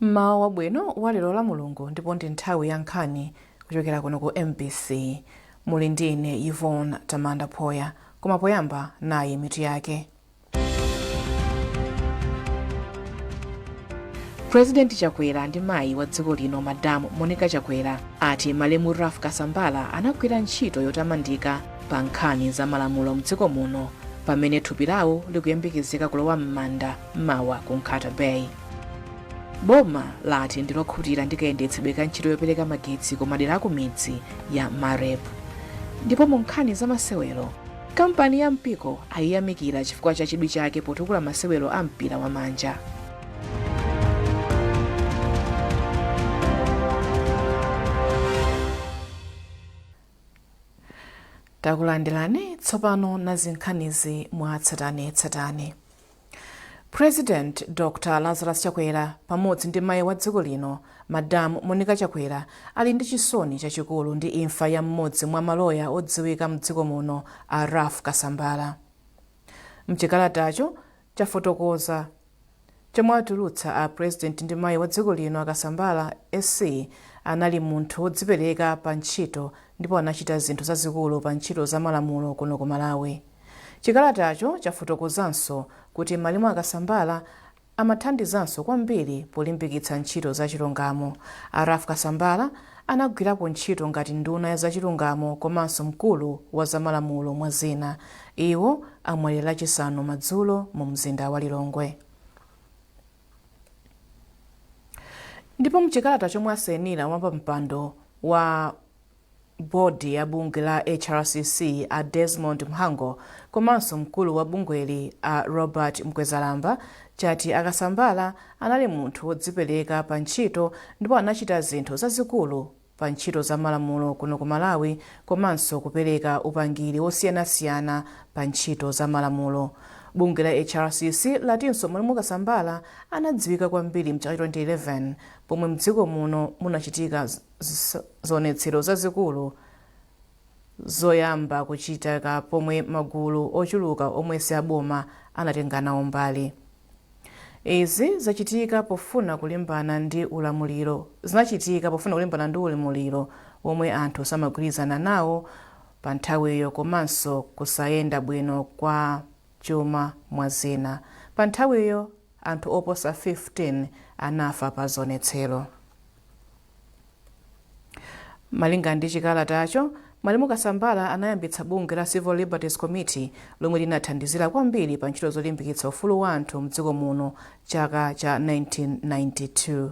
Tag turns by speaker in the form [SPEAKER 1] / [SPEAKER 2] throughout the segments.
[SPEAKER 1] Mmawa wabwino wa lero la Mulungu ndipo ndi nthawi ya nkhani kuchokera kuno ku MBC. Muli ndi ine Yvonne Tamanda Phoya. Koma poyamba nayi mitu yake. President Chakwera ndi mayi wa dziko lino Madam Monica Chakwera ati malemu Ralph Kasambara anagwira ntchito yotamandika pa nkhani za malamulo mdziko muno pamene thupi lawo likuyembekezeka kulowa m'manda mawa ku Nkhata Bay. Boma lati ndi lokhutira ndi kayendetsedwe ka ntchito yopereka magetsi ku madera akumidzi ya MAREP. Ndipo mu nkhani za masewero, kampani ya Mpiko ayiyamikira chifukwa cha chidwi chake potukula masewero a mpira wa manja. Takulandirani tsopano nazi nkhanizi mwa tsatanetsatane. President Dr Lazarus Chakwera pamodzi ndi mayi wa dziko lino Madam Monica Chakwera ali ndi chisoni chachikulu ndi imfa ya mmodzi mwa maloya odziwika mdziko muno a Ralph Kasambara. Mchikalatacho chafotokoza chomwe atulutsa a President ndi mayi wa dziko lino a Kasambara SC anali munthu wodzipereka pa ntchito ndipo anachita zinthu zazikulu pa ntchito za malamulo kuno ku Malawi. Chikalatacho chafotokozanso kuti malemu a Kasambara amathandizanso kwambiri polimbikitsa ntchito za chilungamo. A Ralph Kasambara anagwirapo ntchito ngati nduna ya zachilungamo komanso mkulu wa zamalamulo mwa zina. Iwo amwalira lachisanu madzulo mu mzinda wa Lilongwe. Ndipo mchikalata chomwe asayinira wapampando wa bodi ya bungwe la HRCC a Desmond Mhango komanso mkulu wa bungweli a Robert Mkwezalamba chati a Kasambara anali munthu wodzipereka pa ntchito ndipo anachita zinthu zazikulu pa ntchito za malamulo kuno ku Malawi komanso kupereka upangiri wosiyanasiyana pa ntchito za malamulo. Bungwe la HRCC latinso malemu Kasambara anadziwika kwambiri mchaka cha 2011 pomwe mdziko muno munachitika zionetsero zazikulu zoyamba kuchitika pomwe magulu ochuluka omwe si aboma anatenga nawo mbali. Izi zachitika pofuna kulimbana ndi ulamuliro zinachitika pofuna kulimbana ndi ulamuliro womwe anthu samagwirizana nawo pa nthawiyo komanso kusayenda bwino kwa chuma mwa zina. Pa nthawiyo anthu oposa 15 anafa pa zionetsero. Malinga ndi chikalatacho, malemu Kasambara anayambitsa bungwe la Civil Liberties Committee lomwe linathandizira kwambiri pa ntchito zolimbikitsa ufulu wa anthu mdziko muno chaka cha 1992.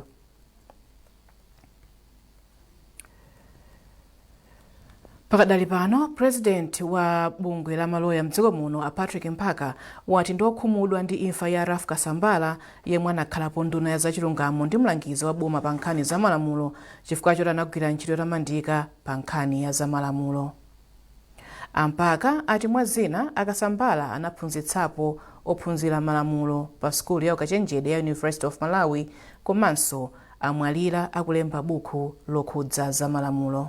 [SPEAKER 1] Pakadali pano, President wa bungwe la maloya mdziko muno a Patrick Mphaka wati ndi okhumudwa ndi imfa ya Ralph Kasambara yemwe anakhalapo nduna ya zachilungamo ndi mlangizi wa boma pa nkhani za malamulo chifukwa choti anagwira ntchito yotamandika pa nkhani ya zamalamulo. A Mphaka ati mwa zina, a Kasambara anaphunzitsapo ophunzira malamulo pa sukulu ya ukachenjede ya University of Malawi komanso amwalira akulemba bukhu lokhudza zamalamulo.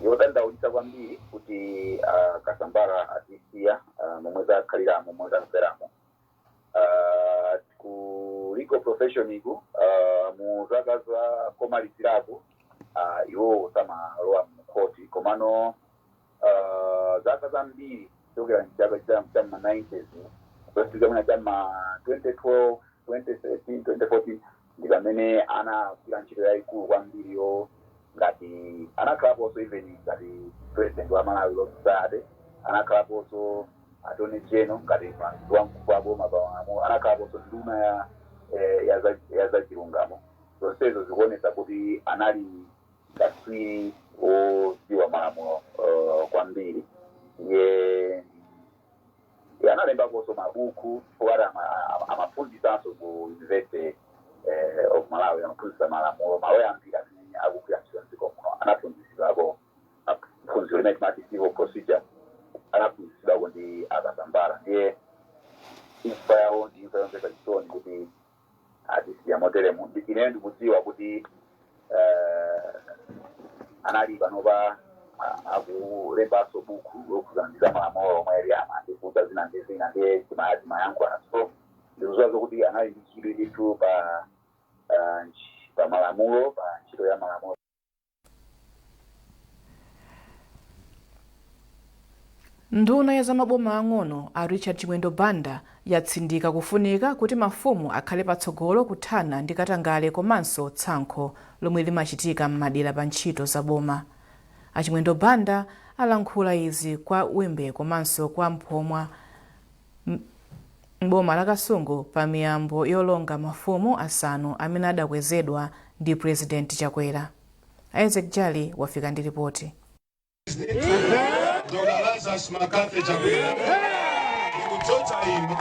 [SPEAKER 2] Yodandaulitsa kwambiri kuti a Kasambara atisiya momwe zakhaliramo, momwe tamveramo. Ku legal profession iku mu zaka za komalizirako iwowo samalowa mu khoti, komano zaka zambiri kuchokera mchaka cha ma 90s kufika mwina cha ma 2012, 2013, 2014 ndi pamene anagwira ntchito yayikulu kwambiriyo, ngati anakhalaponso even ngati president wa Malawi Law Society, anakhalaponso attorney general ngati mlangizi wamkulu wa boma pa malamulo, anakhalaponso nduna ya zachilungamo. Zonsezo zikuonetsa kuti anali katswiri wodziwa malamulo kwambiri. Iye analembakonso mabuku chifukwa amaphunzitsanso ku University of Malawi, amaphunzitsa malamulo. Maloya ambiri amene akugwira ntchito mdziko muno anaphunzitsidwako phunziro limene timati civil procedure, anaphunzitsidwako ndi a Kasambara. Ndiye imfa yawo ndi imfa yomvetsa chisoni kuti atisiya moteremu. Ineyo ndikudziwa kuti anali panopa akulembanso buku lokhudzana ndi zamalamulo omwe ali amandifunsa zina ndi zina, ndiye timayankhula. So ndikudziwa zokuti anali ndi chidwi ndithu pa Pa malamulo, pa ntchito ya malamulo.
[SPEAKER 1] Nduna ya zamaboma ang'ono a Richard Chimwendo Banda yatsindika kufunika kuti mafumu akhale patsogolo kuthana ndi katangale komanso tsankho lomwe limachitika m'madera pa ntchito za boma. A Chimwendo Banda alankhula izi kwa Wimbe komanso kwa Mphomwa m'boma la Kasungu pa miyambo yolonga mafumu asanu amene adakwezedwa ndi Purezidenti Chakwera. Isaac Jali wafika ndi ripoti.
[SPEAKER 3] Dr. Lazarus McCarthy Chakwera, ndikudzodza inu.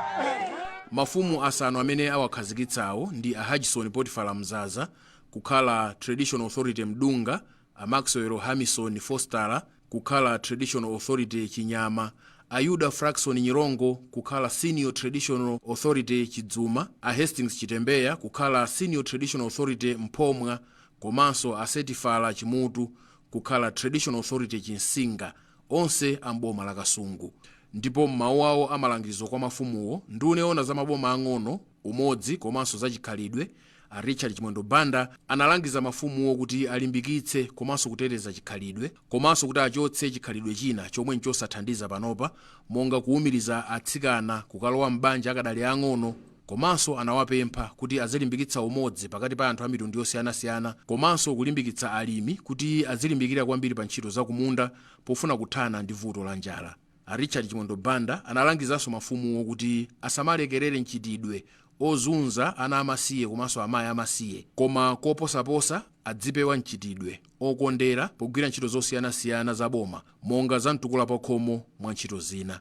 [SPEAKER 4] Mafumu asanu amene awakhazikitsawo ndi a Hudson Potifala Mzaza kukhala Traditional Authority Mdunga, a Maxwell Hamison Fostala kukhala Traditional Authority Chinyama, a Yuda Frackson Nyirongo kukhala Senior Traditional Authority Chidzuma, a Hastings Chitembeya kukhala Senior Traditional Authority Mphomwa komanso a Setifala Chimutu kukhala Traditional Authority Chinsinga, onse a m'boma la Kasungu. Ndipo m'mawu awo amalangizo kwa mafumuwo, nduna yoona za maboma ang'ono, umodzi komanso za chikhalidwe, a Richard Chimwendo Banda analangiza mafumuwo kuti alimbikitse komanso kuteteza chikhalidwe komanso kuti achotse chikhalidwe china chomwe nchosathandiza panopa monga kuwumiriza atsikana kukalowa m'banja akadali ang'ono, komanso anawapempha kuti azilimbikitsa umodzi pakati pa anthu a mitundu yosiyanasiyana komanso kulimbikitsa alimi kuti azilimbikira kwambiri pa ntchito zakumunda pofuna kuthana ndi vuto la njala. A Richard Chimwendo Banda analangizanso mafumuwo kuti asamalekerere mchitidwe ozunza ana amasiye komanso amayi amasiye, koma koposaposa adzipewa mchitidwe okondera pogwira ntchito zosiyanasiyana za boma monga za mtukula pakhomo mwa ntchito zina.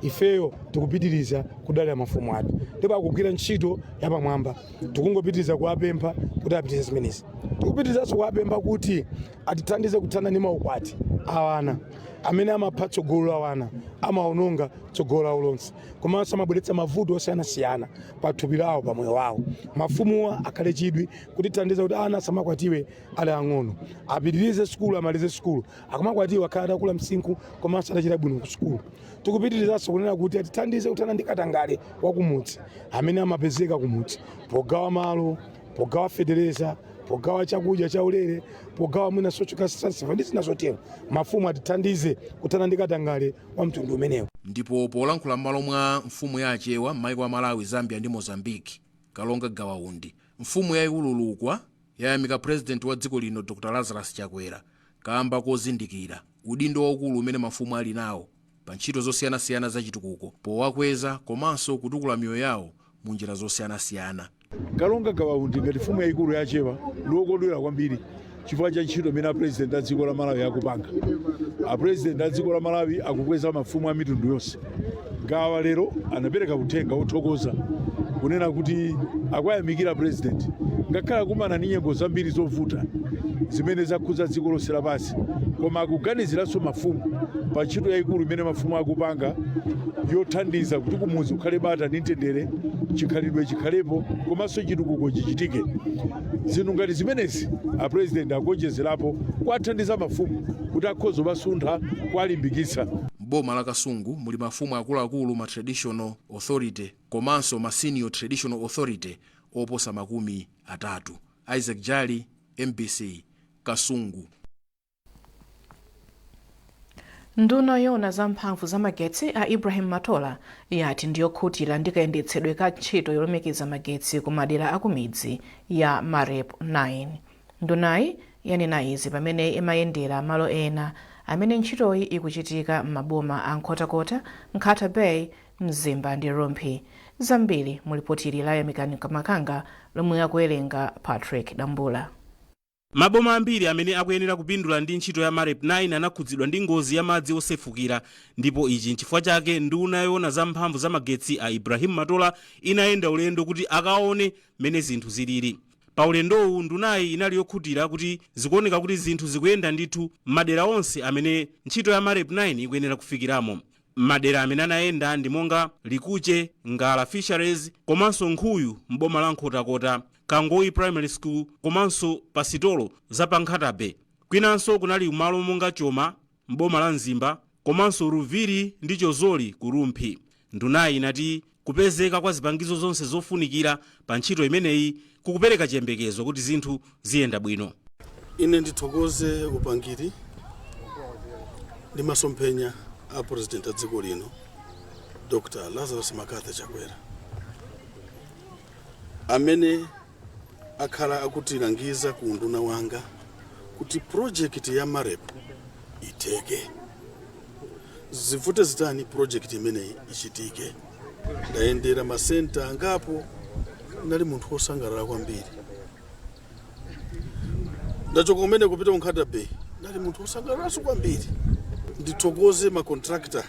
[SPEAKER 3] Ifeyo tikupitiriza kudalira mafumu athu ndipo akugwira ntchito yapamwamba. Tikungopitiriza kuwapempha kuti apitirize zimenezi. Tikupitirizanso kuwapempha kuti atithandize kuthana ndi maukwati a ana amene amapha tsogolo la wana, amaononga tsogolo lawo lonse komanso amabweretsa mavuto osiyanasiyana pa thupi lawo, pa moyo wawo. Mafumuwa akhale chidwi kutithandiza kuti ana asamakwatiwe ali ang'ono, apitirize sukulu, amalize sukulu, akamakwatiwa akhale atakula msinkhu komanso atachita bwino ku sukulu. Tikupitirizanso kunena kuti atithandize kuthana ndi katangale wa kumudzi amene amapezeka kumudzi pogawa malo, pogawa fetereza, pogawa chakudya chaulere, pogawa mwina social transfer ndi zina zotero. Mafumu atithandize kuthana ndi katangale wa mtundu umenewu.
[SPEAKER 4] Ndipo polankhula m'malo mwa mfumu ya Achewa m'maiko a Malawi, Zambia ndi Mozambique, Kalonga Gawa Undi, mfumu yayikulu Lukwa yayamika President wa dziko lino Dr Lazarus Chakwera kamba kozindikira udindo waukulu umene mafumu ali nawo pa ntchito zosiyanasiyana za chitukuko powakweza komanso kutukula miyoyo yawo mu njira zosiyanasiyana.
[SPEAKER 5] Kalonga Gawa Undi ngati mfumu yayikulu ya Achewa ndi wokondwera kwambiri chifukwa cha ntchito imene apresident a dziko la Malawi akupanga. Apresident a dziko la Malawi akukweza mafumu a mitundu yonse. Gawa lero anapereka uthenga wothokoza kunena kuti akwayamikira president ngakhale akumana ndi nyengo zambiri zovuta zimene zakhudza dziko lonse lapansi, koma akuganiziranso mafumu pa ntchito yayikulu imene mafumu akupanga yothandiza kuti kumudzi kukhale bata ndi mtendere, chikhalidwe chikhalepo komanso chitukuko chichitike. Zinthu ngati zimenezi apresident akuonjezerapo kuwathandiza mafumu kuti akhoza kubasuntha, kuwalimbikitsa.
[SPEAKER 4] M'boma la Kasungu muli mafumu akuluakulu, ma traditional authority komanso ma senior traditional authority oposa 30. Isaac Jali, mbc, Kasungu.
[SPEAKER 1] Nduna yoona za mphamvu za magetsi a Ibrahim Matola yati ndiyokhutira ndi kayendetsedwe ka ntchito yolumikiza magetsi ku madera akumidzi ya MAREP 9. Ndunayi yanena izi pamene imayendera malo ena amene ntchitoyi ikuchitika m'maboma a Nkhotakota, Nkhata Bay, Mzimba ndi Rumphi. Zambiri mu lipotili la Yamikani Makanga lomwe akuwerenga Patrick Dambula.
[SPEAKER 6] Maboma ambiri amene akuyenera kupindula ndi ntchito ya MAREP 9 anakhudzidwa ndi ngozi ya madzi osefukira ndipo ichi nchifukwa chake nduna yoona za mphamvu za magetsi a Ibrahim Matola inayenda ulendo kuti akaone mmene zinthu zilili. Pa ulendowu ndunayi inali yokhutira kuti zikuoneka kuti zinthu zikuyenda ndithu m'madera onse amene ntchito ya MAREP 9 ikuyenera kufikiramo. Madera amene anayenda ndi monga Likuche, Ngala Fisheries komanso Nkhuyu m'boma la Nkhotakota, Kangoi Primary School komanso pa sitolo za pa Nkhata Bay. Kwinanso kunali malo monga Choma m'boma la Mzimba komanso Ruviri ndi Chozoli ku Rumphi. Ndunayi inati kupezeka kwa zipangizo zonse zofunikira pa ntchito imeneyi Kukupereka chiyembekezo kuti zinthu ziyenda bwino.
[SPEAKER 7] Ine ndithokoze upangiri ndi masomphenya a President a dziko lino, Dr Lazarus McCarthy Chakwera, amene akhala akutilangiza ku unduna wanga kuti project ya MAREP itheke, zivute zitani, project imeneyi ichitike. Ndayendera masenta angapo, ndali munthu wosangalala kwambiri. Ndachoka kumene kupita ku Nkhata Bay, ndali munthu wosangalalanso kwambiri. Ndithokoze ma contractor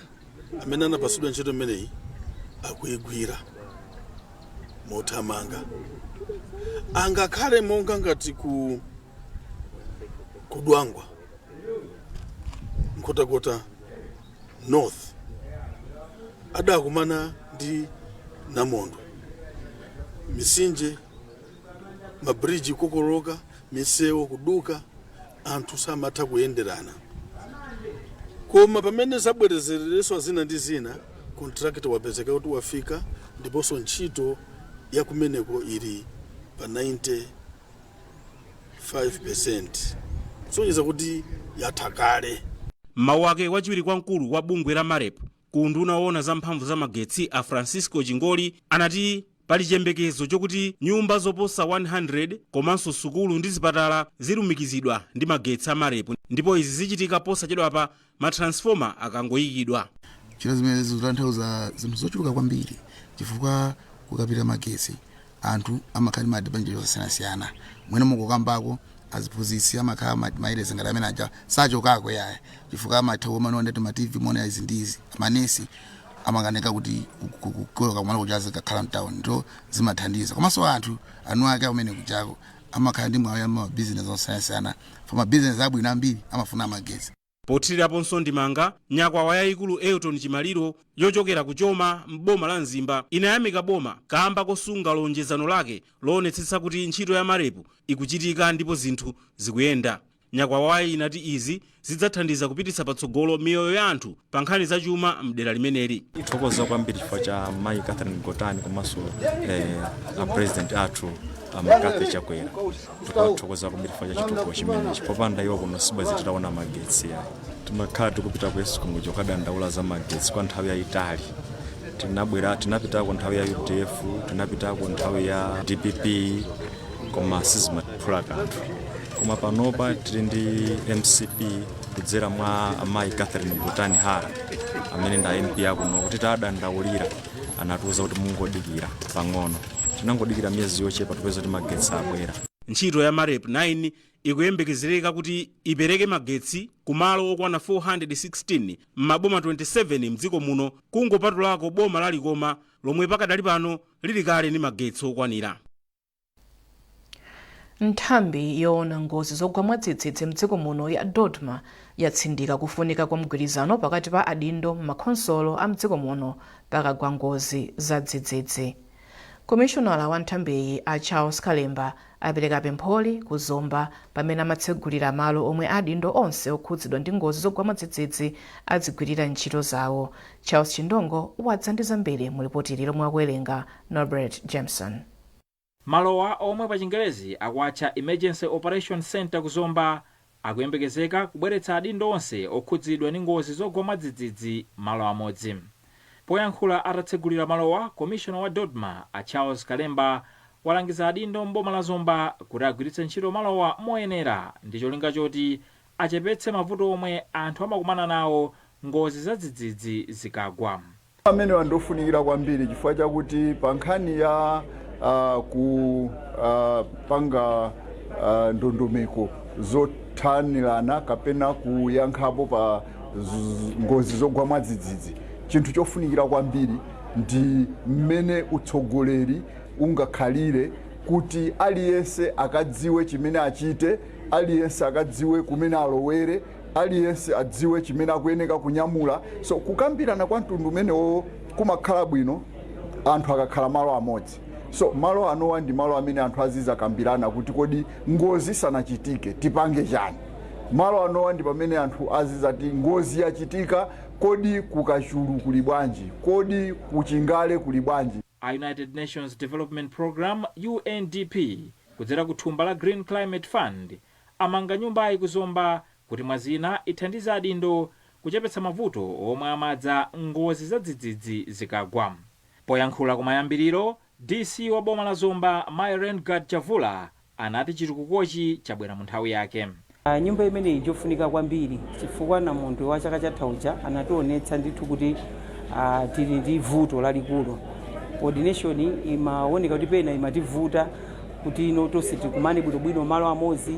[SPEAKER 7] amene anapasidwa ntchito imeneyi, akuyigwira mothamanga. Angakhale monga ngati ku Dwangwa, Nkhotakota North, adakumana ndi namondwe, misinje, mabridge kukokoloka, misewu kuduka, anthu samatha kuyenderana. Koma pamene zabwerezereredwa zina ndi zina, contractor wapezeka kuti wafika, ndiponso ntchito ya kumeneko ili pa 95%, kusonyeza kuti yatha kale.
[SPEAKER 6] Mawu ake wachiwiri kwa mkulu wa bungwe la MAREP ku unduna woona za mphamvu za magetsi, a Francisco Chingoli, anati pali chiyembekezo chokuti nyumba zoposa 100 komanso sukulu ndi zipatala zilumikizidwa ndi magetsi a MAREP, ndipo izi zichitika posachedwapa ma transformer akangoyikidwa.
[SPEAKER 8] Ntchito zimene zikutanthauza zinthu zochuluka kwambiri, chifukwa kukapita magetsi anthu amakhala ndi ma advantage osiyanasiyana. Mwene mukukambako, aziphunzitsi amakhala maerezi ngati amene aja sachokako yaya, chifukwa amatha kumaona ndati ma TV muona izi ndi izi. Amanesi amakanika kuti kuloka kumalo kuja azikakhala mtown, ndo zimathandiza. Komanso anthu anu ake amene kujako amakhala ndi mwayi ama business osiyanasiyana, fa mabizinesi abwino ambiri amafuna amagetsi.
[SPEAKER 6] Pothiriraponso ndimanga, nyakwawa yayikulu Elton Chimaliro yochokera kuchoma m'boma la Mzimba inayamika boma kamba kosunga lonjezano lake loonetsetsa kuti ntchito ya MAREP ikuchitika ndipo zinthu zikuyenda. Nyakwawayi inati izi zidzathandiza kupititsa patsogolo miyoyo ya anthu pa nkhani zachuma mdera limeneli.
[SPEAKER 9] Thokoza kwambiri chifukwa cha mayi Catherine Gotani komanso a President athu a McCarthy Chakwera. Tikuthokoza kwambiri chifukwa cha chitukuko chimenechi. Popanda iwo kuno sibwenzi titaona magetsi ayi. Timakhala tikupita ku ESCOM kukadandaula za magetsi kwa nthawi yayitali. Tinabwera, tinapitako nthawi ya UDF, tinapitako nthawi ya DPP, koma sizimaphula kanthu. Koma panopa tili ndi MCP kudzera mwa amayi Catherine Gotani Hara amene ndi MP akuno, kuti tadandaulira, anatiuza kuti mungodikira pang'ono. Tinangodikira miyezi yochepa, tipeza kuti magetsi abwera.
[SPEAKER 6] Ntchito ya MAREP 9 ikuyembekezereka kuti ipereke magetsi kumalo okwana 416 m'maboma 27 mdziko muno, kungopatulako boma la Likoma lomwe pakadali pano lili kale ndi magetsi okwanira.
[SPEAKER 1] Nthambi yoona ngozi zogwa mwadzidzidzi mdziko muno ya DoDMA yatsindika kufunika kwa mgwirizano pakati pa adindo m'makhonsolo a mdziko muno pakagwa ngozi za dzidzidzi. Komishonala wa nthambiyi a Charles Kalemba apereka pempholi ku Zomba pamene amatsegulira malo omwe adindo onse okhudzidwa ndi ngozi zogwa mwadzidzidzi adzigwirira ntchito zawo. Charles Chindongo wadza ndi zambiri mu lipoti lomwe akuwerenga Norbert Jameson.
[SPEAKER 10] Malowa omwe pa Chingerezi akuatcha Emergency Operation Center kuzomba akuyembekezeka kubweretsa adindo onse okhudzidwa ndi ngozi zogwa mwadzidzidzi malo amodzi. Poyankhula atatsegulira malowa, komishona wa DoDMA a Charles Kalemba walangiza adindo mboma la Zomba kuti agwiritse ntchito malowa moyenera ndi cholinga choti achepetse mavuto omwe anthu amakumana nawo ngozi za dzidzidzi zikagwa.
[SPEAKER 11] Amenewa ndofunikira kwambiri chifukwa chakuti pa nkhani ya kupanga ndondomeko zothanirana kapena kuyankhapo pa ngozi zogwa mwadzidzidzi, chinthu chofunikira kwambiri ndi mmene utsogoleri ungakhalire kuti aliyense akadziwe chimene achite, aliyense akadziwe kumene alowere, aliyense adziwe chimene akuyeneka kunyamula. So kukambirana kwa mtundu umenewo kumakhala bwino anthu akakhala malo amodzi. So malo anowa ndi malo amene anthu azizakambirana kuti kodi ngozi isanachitike tipange chani. Malo anowa ndi pamene anthu azizati ngozi yachitika, kodi kukachulu kuli bwanji, kodi kuchingale kuli bwanji?
[SPEAKER 10] A United Nations Development Programme, UNDP, kudzera ku thumba la Green Climate Fund amanga nyumbayi ku Zomba kuti mwazina ithandize adindo kuchepetsa mavuto omwe amadza ngozi za dzidzidzi zikagwa. Poyankhula kumayambiriro, DC wa boma la Zomba Mayi Rengard Chavula anati chitukukochi chabwera mu nthawi yake.
[SPEAKER 12] Nyumba imeneyi njofunika kwambiri chifukwa namondwe wa chaka chatha uja anationetsa ndithu kuti tili ndi vuto lalikulu. Coordination imaoneka kuti pena imativuta kuti ino tonse tikumane bwinobwino malo amodzi,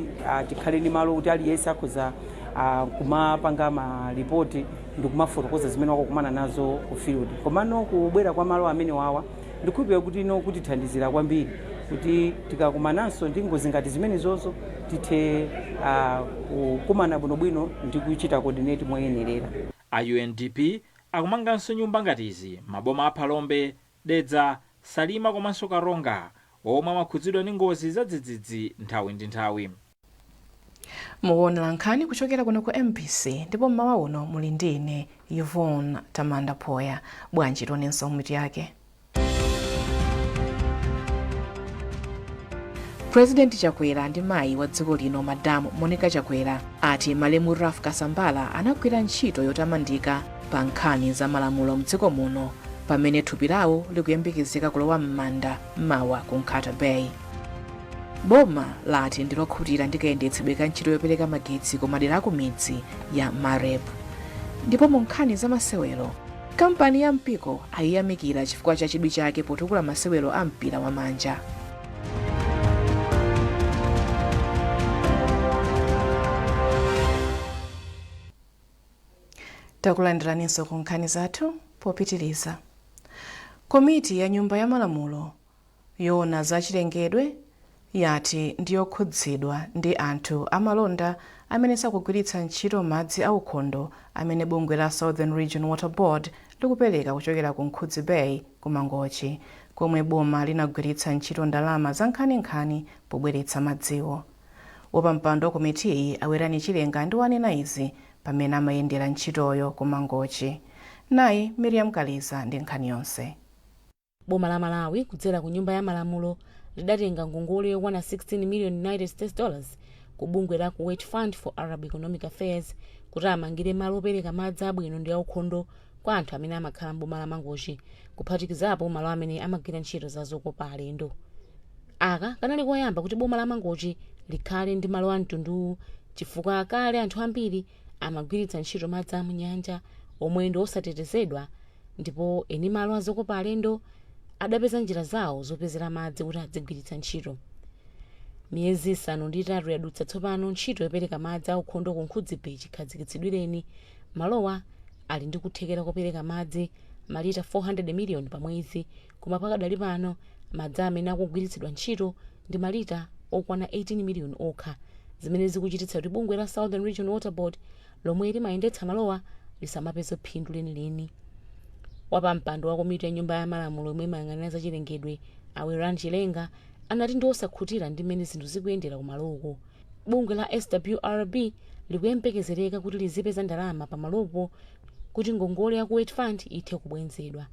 [SPEAKER 12] tikhale ndi malo kuti aliyense akhoza kumapanga malipoti ndi kumafotokoza zimene wakukumana nazo ku field. Komano kubwera kwa malo amene wawa ndikhulupirira kuti ino kutithandizira kwambiri kuti tikakumananso ndi ngozi ngati zimenezozo tithe kukumana bwinobwino ndi kuchita coordinate moyenerera.
[SPEAKER 10] A UNDP akumanganso nyumba ngati izi maboma a Phalombe, Dedza, Salima komanso Karonga omwe amakhudzidwa ndi ngozi za dzidzidzi nthawi ndi nthawi.
[SPEAKER 1] Mukuonera nkhani kuchokera kuno ku MBC ndipo mmawa uno muli ndi ine Yvonne Tamanda Phoya. Bwanji tionenso mitu yake. President Chakwera ndi mayi wa dziko lino Madam Monica Chakwera ati malemu Ralph Kasambara anagwira ntchito yotamandika pa nkhani za malamulo mdziko muno pamene thupi lawo likuyembekezeka kulowa m'manda mawa ku Nkhata Bay. Boma lati ndi lokhutira ndi kayendetsedwe ka ntchito yopereka magetsi ku madera akumidzi ya MAREP. Ndipo mu nkhani za masewero, kampani ya Mpiko ayiyamikira chifukwa cha chidwi chake potukula masewero a mpira wa manja. Takulandiraninso ku nkhani zathu popitiriza. Komiti ya Nyumba ya Malamulo yoona za chilengedwe yati ndiyokhudzidwa ndi anthu amalonda amene sakugwiritsa ntchito madzi aukhondo amene bungwe la Southern Region Water Board likupereka kuchokera ku Nkhudzi Bay ku Mangochi, komwe boma linagwiritsa ntchito ndalama za nkhaninkhani pobweretsa madziwo. Wapampando wa komitiyi a Werani Chilenga ndiwo anena izi pamene amayendera ntchitoyo ku Mangochi. Nayi Miriam Kaliza ndi nkhani yonse.
[SPEAKER 13] Boma la Malawi kudzera ku nyumba ya malamulo lidatenga ngongole yokwana 16 million United States dollars ku bungwe la Kuwait Fund for Arab Economic Affairs kuti amangire malo opereka madzi abwino ndi aukhondo kwa anthu amene amakhala m'boma la Mangochi, kuphatikizapo malo amene amagwira ntchito za zokopa alendo. Aka kanali koyamba kuti boma la Mangochi likhale ndi malo a mtunduwu chifukwa kale anthu ambiri amagwiritsa ntchito madzi a munyanja omwe ndi osatetezedwa, ndipo eni malo azokopa alendo adapeza njira zawo zopezera madzi kuti adzigwiritsa ntchito. Miyezi 8 yadutsa tsopano ntchito yopereka madzi aukhondo ku Nkhudzi Bay chikhazikitsidwireni. Malowa ali ndi kuthekera kopereka madzi malita 400 miliyoni pa mwezi, koma pakadali pano madzi amene akugwiritsidwa ntchito ndi malita okwana 18 miliyoni okha, zimene zikuchititsa kuti bungwe la Southern Region Water Board lomwe limayendetsa malowa lisamapeze phindu lenileni. Wapampando wa komiti ya nyumba ya malamulo yomwe imayang'anira zachilengedwe a Werani Chilenga anati ndi osakhutira ndi mmene zinthu zikuyendera kumaloko. Bungwe la SWRB likuyembekezereka kuti lizipeza ndalama pamalopo kuti ngongole ya Kuwait Fund ithe kubwenzedwa.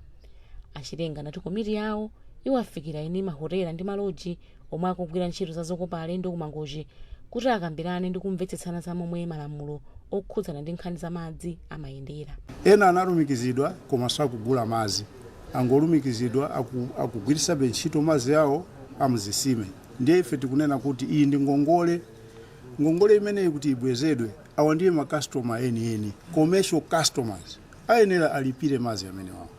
[SPEAKER 13] A Chilenga anati komiti yawo iwafikira eni mahotela ndi maloji omwe akugwira ntchito za zokopa alendo ku Mangochi kuti akambirane ndi kumvetsetsana za momwe malamulo okhudzana ndi nkhani za madzi amayendera.
[SPEAKER 14] Ena analumikizidwa koma sakugula madzi, angolumikizidwa akugwiritsabe ntchito madzi awo amuzisime. Ndiye ife tikunena kuti iyi ndi ngongole, ngongole imeneyi kuti ibwezedwe, awa ndiye makastoma enieni, commercial customers ayenera alipire madzi amenewawo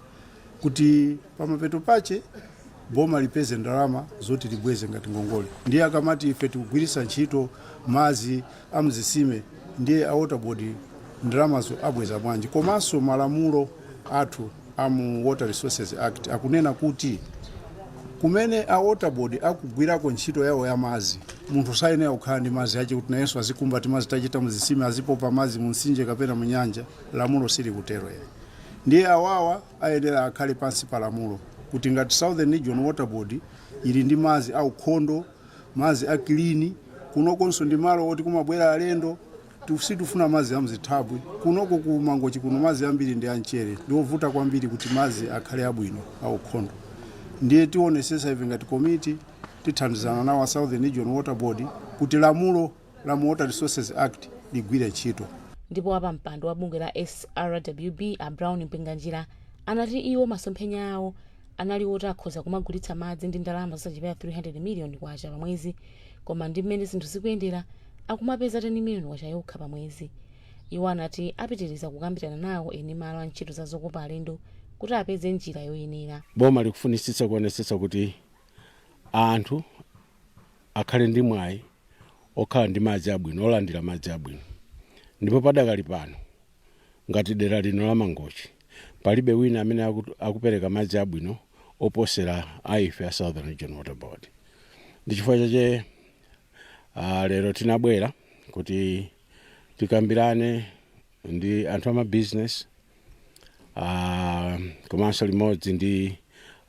[SPEAKER 14] kuti pamapeto pache boma lipeze ndalama zoti libweze ngati ngongole. Ndiye akamati ife tikugwiritsa ntchito madzi amzisime, ndiye a Water Board ndalamazo abweza bwanji? Komanso malamulo athu a mu Water Resources Act akunena kuti kumene a Water Board akugwirako ntchito yawo ya madzi, munthu sayenera kukhala ndi madzi ache kuti nayenso azikumba timadzi tachita muzisime, azipopa madzi mu mtsinje kapena mu nyanja. Lamulo silikutero yayi. Ndiye awawa ayenera akhale pansi pa lamulo kuti ngati Southern Region Water Board ili ndi madzi aukhondo, madzi a clean, kunokonso ndi malo oti kumabwera alendo, sitifuna madzi amzithabwi. Kunoko ku Mangochi kuno madzi ambiri ndi amchere, ndi ovuta kwambiri kuti madzi akhale abwino aukhondo. Ndiye tionesesa ife ngati komiti, tithandizana nawo a Southern Region Water Board kuti lamulo la mu Water Resources Act ligwire ntchito.
[SPEAKER 13] Ndipo wapampando wa bungwe la SRWB, a Brown Mpinganjira, anati iwo masomphenya awo anali oti akhoza kumagulitsa madzi ndi ndalama zosachepera 300 miliyoni kwacha pa mwezi, koma ndi mmene zinthu zikuyendera akumapeza 10 miliyoni kwacha yokha pa mwezi. Iwo anati apitiriza kukambirana nawo eni malo a ntchito za zokopa alendo kuti apeze njira yoyenera.
[SPEAKER 15] Boma likufunitsitsa kuonetsetsa kuti anthu akhale ndi mwayi okhala ndi madzi abwino, olandira madzi abwino, ndipo padakali pano ngati dera lino la Mangochi palibe wina amene akupereka madzi abwino oposera aife a Southern Region Water Board. Ndi chifukwa chache lero tinabwera kuti tikambirane ndi anthu ama business komanso limodzi ndi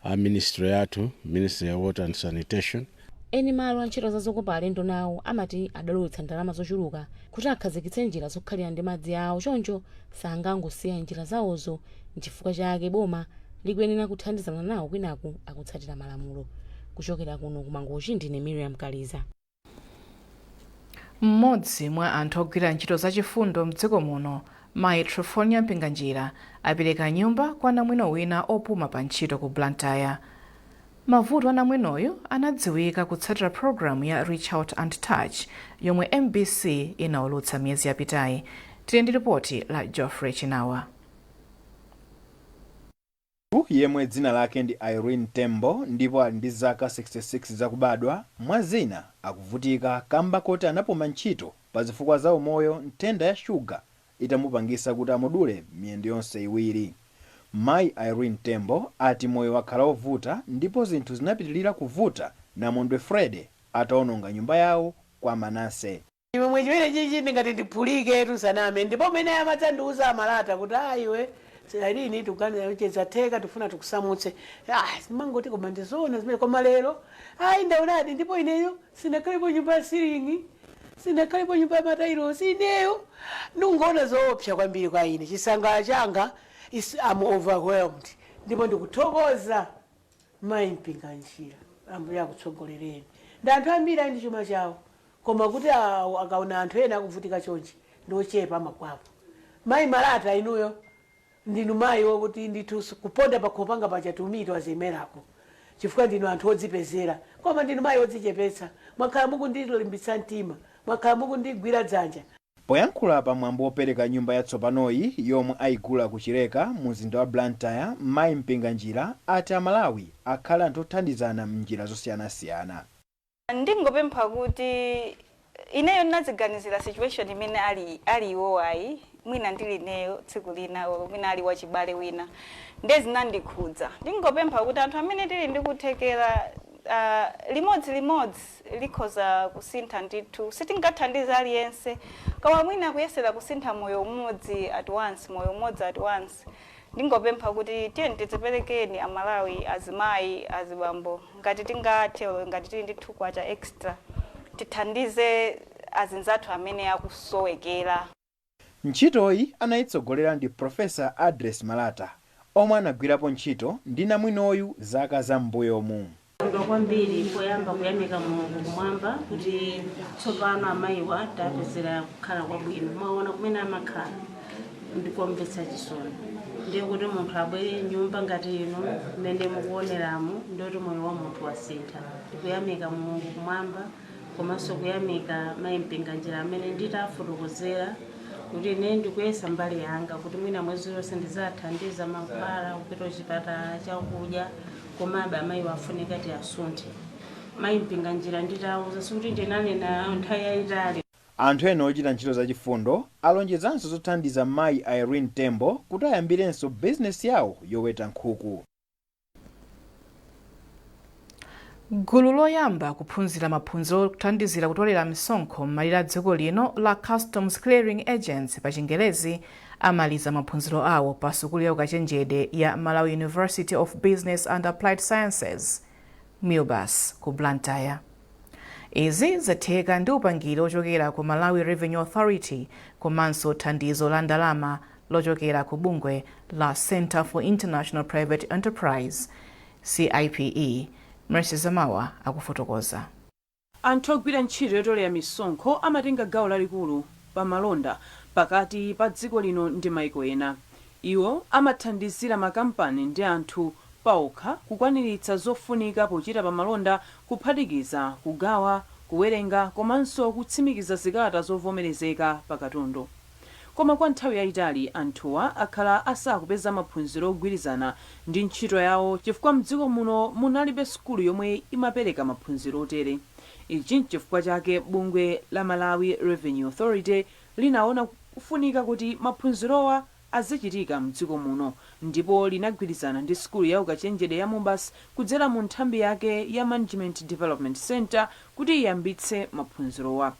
[SPEAKER 15] a ministry yathu, Ministry ya Water and Sanitation.
[SPEAKER 13] Eni malo a ntchito za zokopa alendo nawo amati adalowetsa ndalama zochuluka kuti akhazikitse njira zokhalira ndi madzi awo, choncho sangangosiya njira zawozo. Nchifukwa chake boma likuyenera kuthandizana nawo kwinaku akutsatira malamulo. Kuchokera kuno ku Mangochi, ndine Miriam Kaliza.
[SPEAKER 1] Mmodzi mwa anthu ogwira ntchito zachifundo mdziko muno, Mayi Trifonia Mpinganjira, apereka nyumba kwa namwino wina opuma pa ntchito ku Blantyre. Mavuto a namwinoyu anadziwika kutsatira programu ya Reach Out and Touch yomwe MBC inaulutsa miyezi yapitayi. Tili ndi ripoti la Geoffrey Chinawa.
[SPEAKER 16] Yemwe dzina lake ndi Irene Tembo ndipo ali ndi zaka 66 zakubadwa, mwa zina akuvutika kamba koti anapuma ntchito pa zifukwa za umoyo, nthenda ya shuga itamupangisa kuti amudule miyendo yonse iwiri. Mayi Irene Tembo ati moyo wakhala ovuta ndipo zinthu zinapitilira kuvuta namondwe Freddy ataononga nyumba yawo kwa Manase.
[SPEAKER 17] Chimwemwe chimene chichi ndingati ndiphulike tusaname. Ndipo mmene amadzandiuza amalata kuti, "Ah, iwe Irene, tikuganiza zatheka, tifuna tikusamutse," ah, simangoti koma ndizoona zimene? Koma lero ayi, ndaonadi. Ndipo ineyo sinakhalepo nyumba ya ceiling, sinakhalepo nyumba ya matailosi. Ineyo ndingoona zoopsa kwambiri kwa ine. Chisangalalo changa is am overwhelmed. Ndipo ndikuthokoza Mayi Mpinganjira, Ambuye akutsogolereni. Ndi anthu ambiri ali ndi chuma chawo, koma kuti akaona anthu ena akuvutika chonchi, ndi ochepa amagwapo. Mayi Malata, inuyo ndinu mayi wokuti ndithu kuponda pakhomo panga paja tumito azimerako, chifukwa ndinu anthu odzipezera, koma ndinu mayi odzichepetsa. Mwakhala mukundilimbitsa mtima, mwakhala mukundigwira dzanja.
[SPEAKER 16] Poyankhula pa mwambo wopereka nyumba yatsopanoyi yomwe ayigula ku Chileka mu mzinda wa Blantyre, Mayi Mpinganjira ati Amalawi akhale anthu othandizana m'njira zosiyanasiyana.
[SPEAKER 18] Ndingopempha kuti ineyo ndinadziganizira situation imene ali iwowayi, mwina ndili ineyo tsiku lina, or mwina ali wachibale wina, ndiye zinandikhudza. Ndingopempha kuti anthu amene tili ndi kuthekera, limodzi limodzi likhoza kusintha ndithu. Sitingathandize aliyense, koma mwina kuyesera kusintha moyo umodzi at once, moyo umodzi at once. Ndingopempha kuti tiyeni tidziperekeni Amalawi, azimayi, azibambo, ngati tingathe, ngati tili ndi 2 kwacha extra, tithandize azinzathu amene akusowekera.
[SPEAKER 16] Ntchitoyi anayitsogolera ndi Professor Address Malata, omwe anagwirapo ntchito ndi namwinoyu zaka zam'mbuyomu.
[SPEAKER 19] Ndwa kwambiri poyamba kuyamika Mulungu kumwamba kuti tsopano amayiwa tapezera kukhala kwabwino. Mwaona kumene amakhala, ndikomvetsa chisoni. Ndiye kuti munthu abwere nyumba ngati ino mmene mukuoneramu, ndiyoti moyo wa munthu wasintha. Ndikuyamika Mulungu kumwamba komanso kuyamika Mayi Mpinganjira amene nditafotokozera kuti ine ndikuyesa mbali yanga kuti mwina mwezi yonse ndizathandiza mankhwala, kupita kuchipatala, chakudya, komabe amayi wafunika tiasunthe. Mayi Mpinganjira nditauza, sikuti ndinanena nthawi yayitali.
[SPEAKER 16] Anthu ena ochita ntchito zachifundo alonjezanso zothandiza Mayi Irene Tembo kuti ayambirenso bizinesi yawo yoweta nkhuku.
[SPEAKER 1] Gulu loyamba kuphunzira maphunziro othandizira kutolera misonkho m'malire a dziko lino la Customs Clearing Agents pa Chingerezi amaliza maphunziro awo pa sukulu ya ukachenjede ya Malawi University of Business and Applied Sciences, MUBAS, ku Blantyre. Izi zatheka ndi upangiri ochokera ku Malawi Revenue Authority komanso thandizo la ndalama lochokera ku bungwe la Center for International Private Enterprise. CIPE. Mercy Zamawa akufotokoza.
[SPEAKER 20] Anthu ogwira ntchito yotolera misonkho amatenga gawo lalikulu pa malonda pakati pa dziko lino ndi maiko ena. Iwo amathandizira makampani ndi anthu paokha kukwaniritsa zofunika pochita pa malonda, kuphatikiza kugawa, kuwerenga komanso kutsimikiza zikalata zovomerezeka pa katundu. Koma kwa nthawi yayitali anthuwa akhala asakupeza maphunziro ogwirizana ndi ntchito yawo chifukwa mdziko muno munalibe sukulu yomwe imapereka maphunziro otere. Ichi nchifukwa chake bungwe la Malawi Revenue Authority linaona kufunika kuti maphunzirowa azichitika mdziko muno ndipo linagwirizana ndi sukulu ya ukachenjede ya MUBAS kudzera mu nthambi yake ya Management Development Centre kuti iyambitse maphunzirowa.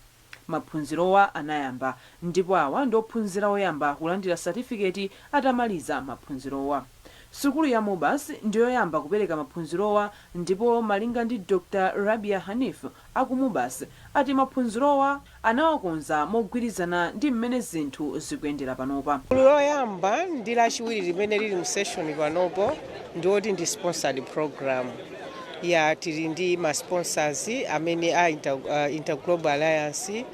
[SPEAKER 20] Maphunzirowa anayamba ndipo awa ndi ophunzira oyamba kulandira satifiketi atamaliza maphunzirowa. Sukulu ya MUBAS ndiyoyamba kupereka maphunzirowa ndipo malinga ndi Dr Rabia Hanif aku MUBAS ati maphunzirowa anawakonza mogwirizana ndi mmene zinthu zikuyendera panopa.
[SPEAKER 21] Gulu loyamba ndi lachiwiri limene lili mu session panopo ndiwoti ndi sponsored program ya tili ndi ma sponsors amene a Interglobal Alliance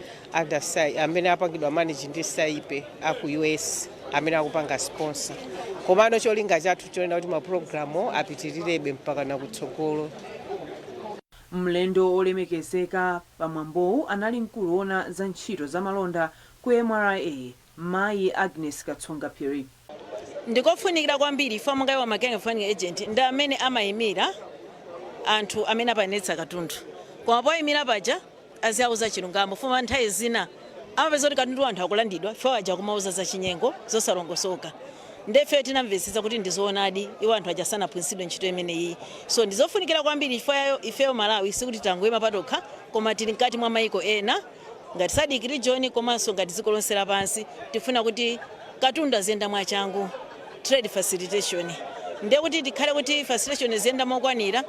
[SPEAKER 21] under amene apangidwa manage ndi CIPE aku US amene akupanga sponsor, komano cholinga chathu chonena kuti ma program apitirirebe mpaka na kutsogolo.
[SPEAKER 20] Mlendo olemekezeka pamwambowu anali mkulu woona za ntchito za malonda ku MRA, Mayi Agnes Katsonga Phiri.
[SPEAKER 22] Ndikofunikira kwambiri ife monga iwo ma clearing forwarding agent ndi amene amayimira anthu amene apanetsa katundu, koma poyimira paja aziauza chilungamo. Fuma nthawi zina amapeza kuti katundu anthu akulandidwa ife aja kumauza za chinyengo, zosalongosoka. Ndefe tinamvetsetsa kuti ndizoonadi, iwo anthu aja sanaphunzitsidwe ntchito imeneyi, so ndizofunikira kwambiri. Ifeyo ifeyo Malawi sikuti tangoyima patokha, koma tili mkati mwa maiko ena ngati SADC region komanso ngati dziko lonse lapansi. Tifuna kuti katundu aziyenda mwachangu, trade facilitation, ndiye kuti tikhale kuti facilitation iziyenda mokwanira.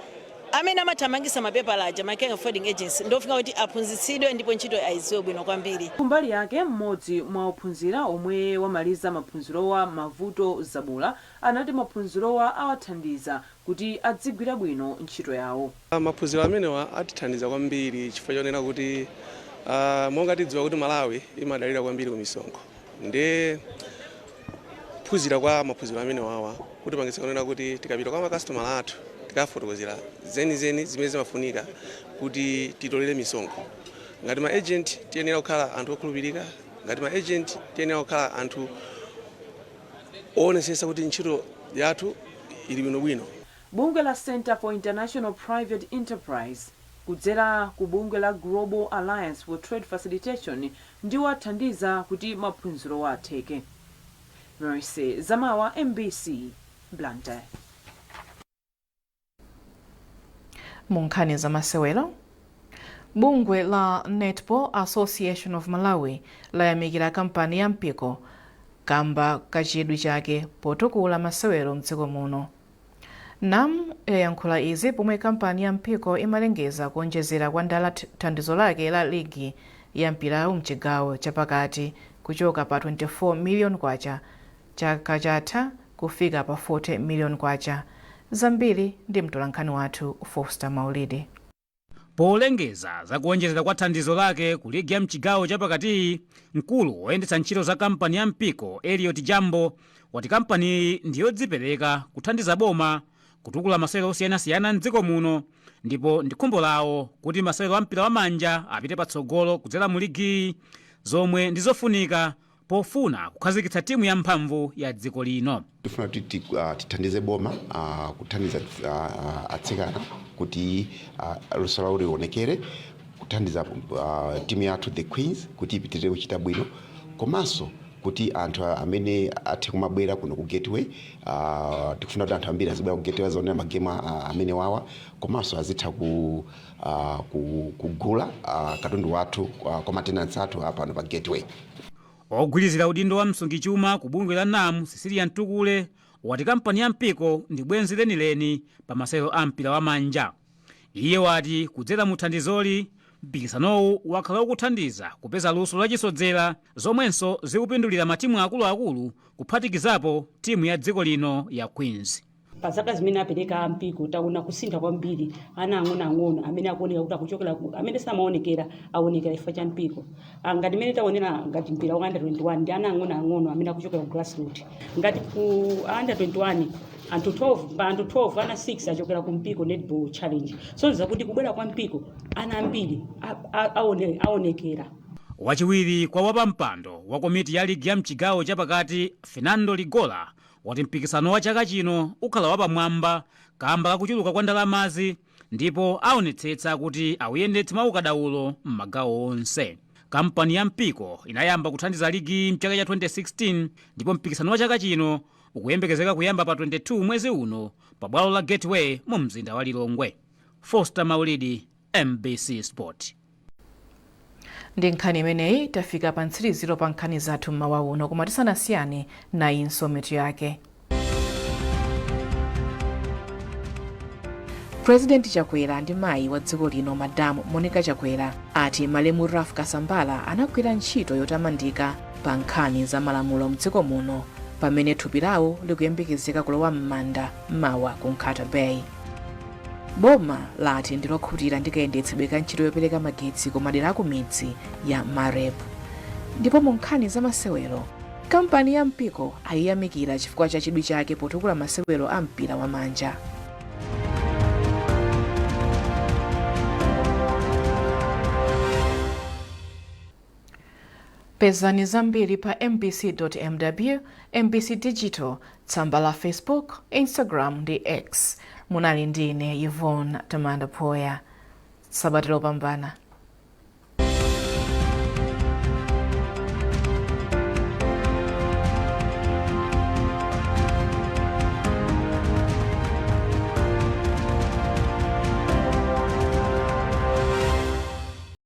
[SPEAKER 22] Amene amathamangisa mapepala aja, ma clearing forwarding agency, ndofuna kuti aphunzitsidwe ndipo ntchito ayidziwe bwino kwambiri.
[SPEAKER 20] Kumbali yake, mmodzi mwa ophunzira omwe wamaliza maphunzirowa, Mavuto Zabula, anati maphunzirowa awathandiza kuti adzigwira bwino ntchito yawo.
[SPEAKER 23] Maphunziro amenewa atithandiza kwambiri chifukwa chonena kuti monga tidziwa kuti Malawi imadalira kwambiri ku misonkho, ndi phunzira kwa maphunziro amenewawa kuti pangitsa kunena kuti tikapita kwa makasitomala athu tikafotokozera zenizeni zimene zimafunika kuti titolere misonkho. Ngati ma agent tiyenera kukhala anthu okhulupirika, ngati ma agent tiyenera kukhala anthu oonetsetsa kuti ntchito yathu ili bwinobwino.
[SPEAKER 20] Bungwe la Center for International Private Enterprise kudzera ku bungwe la Global Alliance for Trade Facilitation ndiwo athandiza kuti maphunzirowa atheke. Mercy Zamawa, MBC, Blantyre.
[SPEAKER 1] Mu nkhani za masewero, bungwe la Netball Association of Malawi layamikira kampani ya Mpiko kamba kachidwi chake potukula masewero mdziko muno. NAM yayankhula izi pomwe kampani ya Mpiko imalengeza kuonjezera kwa ndala thandizo lake la ligi ya mpirawu mchigawo chapakati kuchoka pa 24 million kwacha chaka chatha kufika pa 40 million kwacha. Zambiri ndi mtolankhani wathu Foster Maulidi.
[SPEAKER 24] Polengeza za kuonjezera kwa thandizo lake ku ligi ya mchigawo chapakatiyi, mkulu woyendetsa ntchito za kampani ya Mpiko, Eliot Jambo, wati kampaniyi ndiyodzipereka kuthandiza boma kutukula masewero osiyanasiyana mdziko muno, ndipo ndi khumbo lawo kuti masewero a mpira wa manja apite patsogolo kudzera mu ligiyi, zomwe ndi zofunika pofuna kukhazikitsa timu yamphamvu ya dziko lino.
[SPEAKER 25] Tifuna kuti tithandize boma kuthandiza atsikana kuti luso lawo lionekere, kuthandiza timu yathu the Queens kuti ipitirire kuchita bwino, komanso kuti anthu amene athe kumabwera kuno ku Gateway. Tikufuna kuti anthu ambiri azibwera ku Gateway azaonera magemu amene wawa, komanso azitha kugula katundu wathu kwa ma tenants athu apano pa Gateway.
[SPEAKER 24] Ogwirizira udindo wa msungichuma ku bungwe la NAM, Cecilia Mtukule, wati kampani ya Mpiko ndi bwenzi lenileni pa masewero a mpira wa manja. Iye wati kudzera mu thandizoli, mpikisanowu wakhala ukuthandiza kupeza luso lachisodzera, zomwenso zikupindulira matimu akuluakulu kuphatikizapo timu ya dziko lino ya Queens.
[SPEAKER 2] Pa zaka zimene apereka Mpiko, taona kusintha kwambiri. Ana ang'onoang'ono amene akuoneka kuti akuchokera amene samaonekera aonekera chifukwa cha Mpiko. Ngati imene taonera ngati mpira wa under 21, ndi ana ang'onoang'ono amene akuchokera ku grassroot. Ngati ku under 21, anthu 12 pa anthu 12, ana 6 achokera ku Mpiko Netball Challenge. So zakuti kubwera kwa Mpiko, ana ambiri aonekera.
[SPEAKER 24] Wachiwiri kwa wapampando wa komiti ya ligi ya mchigawo chapakati, Fernando Ligola, wati mpikisano wa chaka chino ukhala wapamwamba kamba kakuchuluka kwa ndalamazi, ndipo aonetsetsa kuti awuyendetse mwaukadaulo m'magawo onse. Kampani ya Mpiko inayamba kuthandiza ligi mchaka cha 2016, ndipo mpikisano wa chaka chino ukuyembekezeka kuyamba pa 22 mwezi uno pa bwalo la Gateway mu mzinda wa Lilongwe. Foster Maulidi, MBC Sport.
[SPEAKER 1] Ndi nkhani imeneyi tafika pa mtsiriziro pa nkhani zathu mmawa uno, koma tisanasiyane, nayinso mitu yake. President Chakwera ndi mayi wa dziko lino, Madamu Monica Chakwera, ati malemu Ralph Kasambara anagwira ntchito yotamandika pa nkhani za malamulo mdziko muno, pamene thupi lawo likuyembekezeka kulowa m'manda mawa ku Nkhata Bay. Boma lati ndilokhutira ndi kayendetsedwe ka ntchito yopereka magetsi ku madera akumidzi ya MAREP. Ndipo mu nkhani za masewero, kampani ya Mpiko ayiyamikira chifukwa cha chidwi chake potukula masewero a mpira wa manja. Pezani zambiri pa mbc.mw, MBC Digital, tsamba la Facebook, Instagram ndi X. Munali ndi ine, Yvonne Tamanda Poya. Sabata lopambana.